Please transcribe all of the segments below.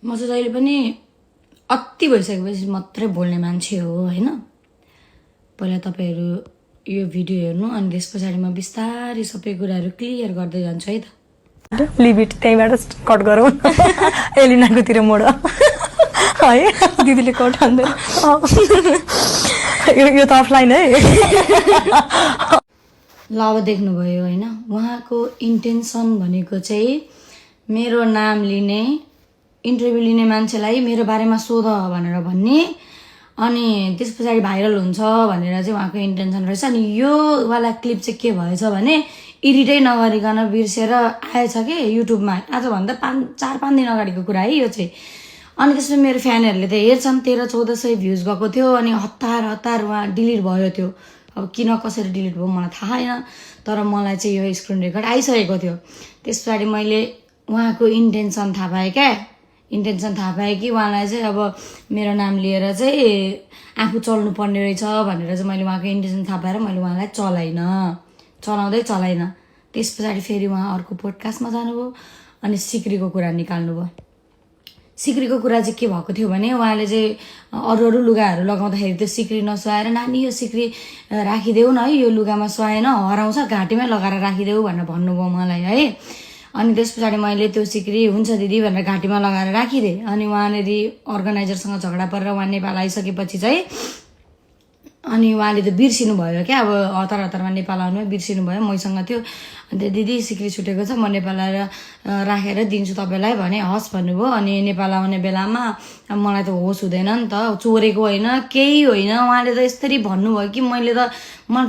म चाहिँ जहिले पनि अति भइसकेपछि मात्रै बोल्ने मान्छे हो हैन। पहिला तपाईहरु यो भिडियो हेर्नु अनि त्यस पछाडी म बिस्तारै सबै कुराहरु क्लियर गर्दै जान्छु है त। लिभ इट त्यहीबाट कट गरौँ। एलिनाकोतिर मोड है दिदीले कट हान्दैन। यो त अफलाइन है। ल अब देख्नुभयो हैन, उहाँको इन्टेन्सन भनेको चाहिँ मेरो नाम लिने, इन्टरभ्यु लिने मान्छेलाई मेरो बारेमा सोध भनेर भन्ने अनि त्यस पछाडी भाइरल हुन्छ भनेर चाहिँ उहाँको इन्टेन्सन रहेछ। अनि यो वाला क्लिप चाहिँ के भएछ भने एडिटै नगरिकन बिर्सेर आएछ के युट्युबमा। आज भन्दा 4-5 दिन अगाडिको कुरा है यो चाहिँ। अनि त्यसमा मेरो फ्यानहरुले त हेर्छन्, 1300-1400 भ्युज गएको थियो अनि हतार उहाँ डिलिट भयो त्यो। अब किन कसरी डिलिट भयो मलाई थाहा छैन, तर मलाई चाहिँ यो स्क्रिन रेकर्ड आइसकेको थियो। त्यसपछि मैले उहाँको इन्टेन्सन थाहा पाएँ क्या। इन्टेन्सन थाहा पाएँ कि उहाँलाई चाहिँ अब मेरो नाम लिएर चाहिँ आफू चल्नु पर्ने रहेछ भनेर चाहिँ मैले उहाँको इन्टेन्सन थाहा पाएर मैले उहाँलाई चलाइनँ। त्यस पछाडि फेरि उहाँ अर्को पोडकास्टमा जानुभयो अनि सिक्रीको कुरा निकाल्नुभयो। सिक्रीको कुरा चाहिँ के भएको थियो भने उहाँले चाहिँ अरू लुगाहरू लगाउँदाखेरि त्यो सिक्री नसुहाएर नानी यो सिक्री राखिदेऊ न है, यो लुगामा सुहाएन हराउँछ, घाँटीमै लगाएर राखिदेऊ भनेर भन्नुभयो मलाई है। अनि त्यस पछाडि मैले त्यो सिक्री हुन्छ दिदी भनेर घाँटीमा लगाएर राखिदिएँ। अनि उहाँले अर्गनाइजरसँग झगडा परेर उहाँ नेपाल आइसकेपछि चाहिँ अनि उहाँले त बिर्सिनु भयो क्या। अब हतारमा नेपाल आउनु बिर्सिनु भयो। मैसँग थियो अन्त दिदी सिक्री छुटेको छ, म नेपाल आएर राखेर दिन्छु तपाईँलाई भने हस् भन्नुभयो। अनि नेपाल आउने बेलामा मलाई त होस हुँदैन नि त, चोरेको होइन केही होइन। उहाँले त यसरी भन्नुभयो कि मलाई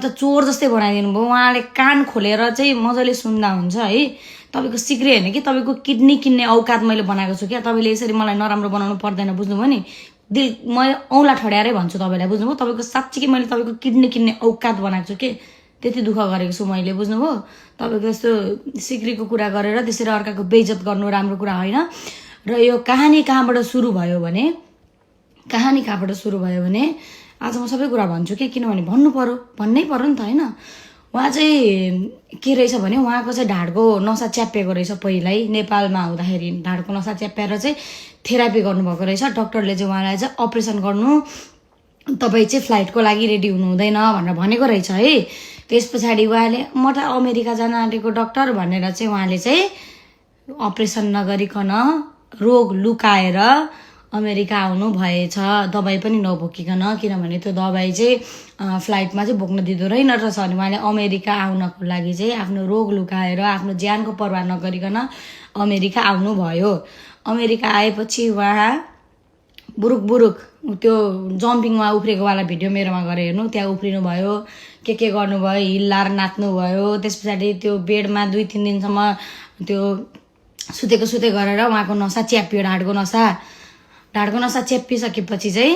त चोर जस्तै बनाइदिनु भयो। उहाँले कान खोलेर चाहिँ मजाले सुन्दा हुन्छ है। तपाईँको सिक्री होइन कि तपाईँको किडनी किन्ने औकात मैले बनाएको छु क्या। तपाईँले यसरी मलाई नराम्रो बनाउनु पर्दैन, बुझ्नुभयो नि। दिल म औँला ठड्याएरै भन्छु तपाईँलाई, बुझ्नुभयो। तपाईँको साँच्चै कि मैले तपाईँको किडनी किन्ने औकात बनाएको छु कि त्यति दुःख गरेको छु मैले, बुझ्नुभयो। तपाईँको यस्तो सिक्रीको कुरा गरेर त्यसरी अर्काको बेइज्जत गर्नु राम्रो कुरा होइन। र यो कहानी कहाँबाट सुरु भयो भने आज म सबै कुरा भन्छु कि, किनभने भन्नै पर्यो नि त होइन। उहाँ चाहिँ के रहेछ भने उहाँको चाहिँ ढाडको नसा च्यापिएको रहेछ। पहिल्यै नेपालमा हुँदाखेरि ढाडको नसा च्याप्याएर चाहिँ थेरापी गर्नुभएको रहेछ। डक्टरले चाहिँ उहाँलाई चाहिँ अपरेसन गर्नु, तपाईँ चाहिँ फ्लाइटको लागि रेडी हुनु हुँदैन भनेर भनेको रहेछ है। त्यस पछाडि उहाँले म त अमेरिका जान आँटेको डक्टर भनेर चाहिँ उहाँले चाहिँ अपरेसन नगरिकन रोग लुकाएर अमेरिका आउनु भएछ, दबाई पनि नबोकिकन। किनभने त्यो दबाई चाहिँ फ्लाइटमा चाहिँ बोक्न दिँदैन रहेछ। अनि उहाँले अमेरिका आउनको लागि चाहिँ आफ्नो रोग लुकाएर आफ्नो ज्यानको परवाह नगरिकन अमेरिका आउनुभयो। अमेरिका आएपछि उहाँ बुरुक त्यो जम्पिङमा उफ्रेकोवाला भिडियो मेरोमा गएर हेर्नु, त्यहाँ उफ्रिनु भयो, के गर्नुभयो, हिल्लाएर नाच्नु भयो। त्यस पछाडि त्यो बेडमा 2-3 दिनसम्म त्यो सुते गरेर उहाँको नसा च्यापियो, ढाडको नसा च्यापिसकेपछि चाहिँ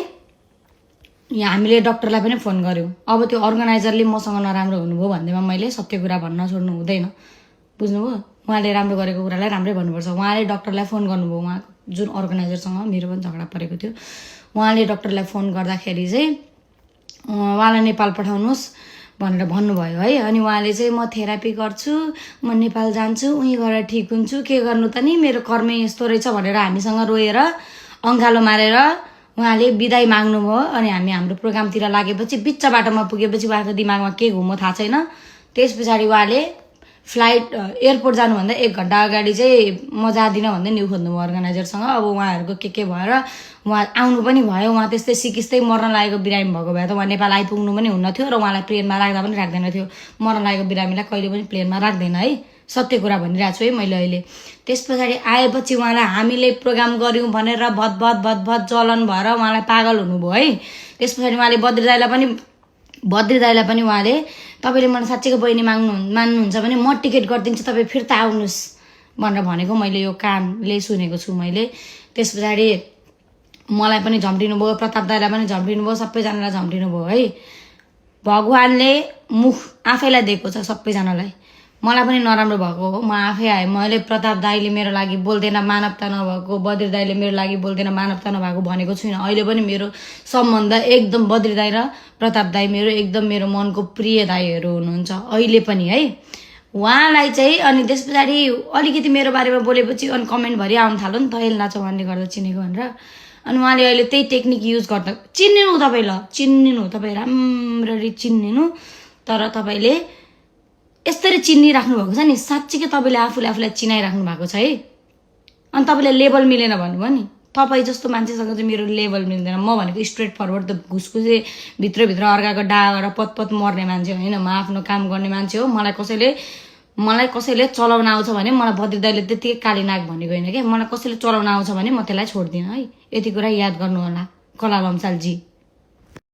यहाँ हामीले डक्टरलाई पनि फोन गर्यौँ। अब त्यो अर्गनाइजरले मसँग नराम्रो हुनुभयो भन्दैमा मैले सत्य कुरा भन्न छोड्नु हुँदैन, बुझ्नुभयो। उहाँले राम्रो गरेको कुरालाई राम्रै भन्नुपर्छ। उहाँले डक्टरलाई फोन गर्नुभयो, उहाँको जुन अर्गनाइजरसँग मेरो पनि झगडा परेको थियो। उहाँले डक्टरलाई फोन गर्दाखेरि चाहिँ उहाँलाई नेपाल पठाउनुहोस् भनेर भन्नुभयो है। अनि उहाँले चाहिँ म थेरापी गर्छु, म नेपाल जान्छु, उहीँ गएर ठिक हुन्छु, के गर्नु त नि मेरो कर्मै यस्तो रहेछ भनेर हामीसँग रोएर अङ्गालो मारेर उहाँले बिदाई माग्नुभयो। अनि हामी हाम्रो प्रोग्रामतिर लागेपछि बिच बाटोमा पुगेपछि उहाँको दिमागमा के घुम्यो थाहा छैन। त्यस पछाडि उहाँले एयरपोर्ट जानुभन्दा 1 घन्टा अगाडि चाहिँ म जाँदिनँ भन्दै न्यु खोज्नुभयो अर्गनाइजरसँग। अब उहाँहरूको के भएर उहाँ आउनु पनि भयो। उहाँ त्यस्तै सिकिस्तै मर्न लागेको बिरामी भएको भए त उहाँ नेपाल आइपुग्नु पनि हुन्न थियो र उहाँलाई प्लेनमा राख्दा पनि राख्दैन थियो। मर्न लागेको बिरामीलाई कहिले पनि प्लेनमा राख्दैन है, सत्य कुरा भनिरहेको छु है मैले अहिले। त्यस पछाडि आएपछि उहाँलाई हामीले प्रोग्राम गऱ्यौँ भनेर भत जलन भएर उहाँलाई पागल हुनुभयो है। त्यस पछाडि उहाँले बद्री दाइलाई पनि उहाँले तपाईँले मलाई साँच्चैको बहिनी मान्नुहुन्छ भने म टिकट गरिदिन्छु, तपाईँ फिर्ता आउनुहोस् भनेर भनेको मैले यो कानले सुनेको छु मैले। त्यस पछाडि मलाई पनि झम्टिनु भयो, प्रताप दाइलाई पनि झम्टिनु भयो, सबैजनालाई झम्टिनु भयो है। भगवानले मुख आफैलाई दिएको छ सबैजनालाई। मलाई पनि नराम्रो भएको हो, म आफै आएँ। मैले प्रताप दाइले मेरो लागि बोल्दैन, मानवता नभएको, बद्री दाइले मेरो लागि बोल्दैन, मानवता नभएको भनेको छुइनँ। अहिले पनि मेरो सम्बन्ध एकदम बद्री दाइ र प्रताप दाइ मेरो एकदम मेरो मनको प्रिय दाइहरू हुनुहुन्छ अहिले पनि है। उहाँलाई चाहिँ अनि त्यस पछाडि अलिकति मेरो बारेमा बोलेपछि अनि कमेन्टभरि आउनु थाल्यो नि त एल्ना चौहानले गर्दा चिनेको भनेर अनि उहाँले अहिले त्यही टेक्निक युज गर्दा चिन्नु तपाईँ ल चिन्नु तपाईँ राम्ररी चिन्नु तर तपाईँले यसरी चिनिराख्नु भएको छ नि साँच्चीकै तपाईँले आफूलाई चिनाइराख्नु भएको छ है अनि तपाईँले लेभल मिलेन भन्नुभयो नि तपाईँ जस्तो मान्छेसँग चाहिँ मेरो लेभल मिल्दैन म भनेको स्ट्रेट फरवर्ड त घुसघुसे भित्रभित्र अर्काको डाँबाट पतपत मर्ने मान्छे होइन म आफ्नो काम गर्ने मान्छे हो मलाई कसैले चलाउन आउँछ भने मलाई बद्री दाइले त्यतिकै काली नाग भनेको होइन क्या मलाई कसैले चलाउन आउँछ भने म त्यसलाई छोड्दिनँ है यति कुरा याद गर्नु होला कला लम्सालजी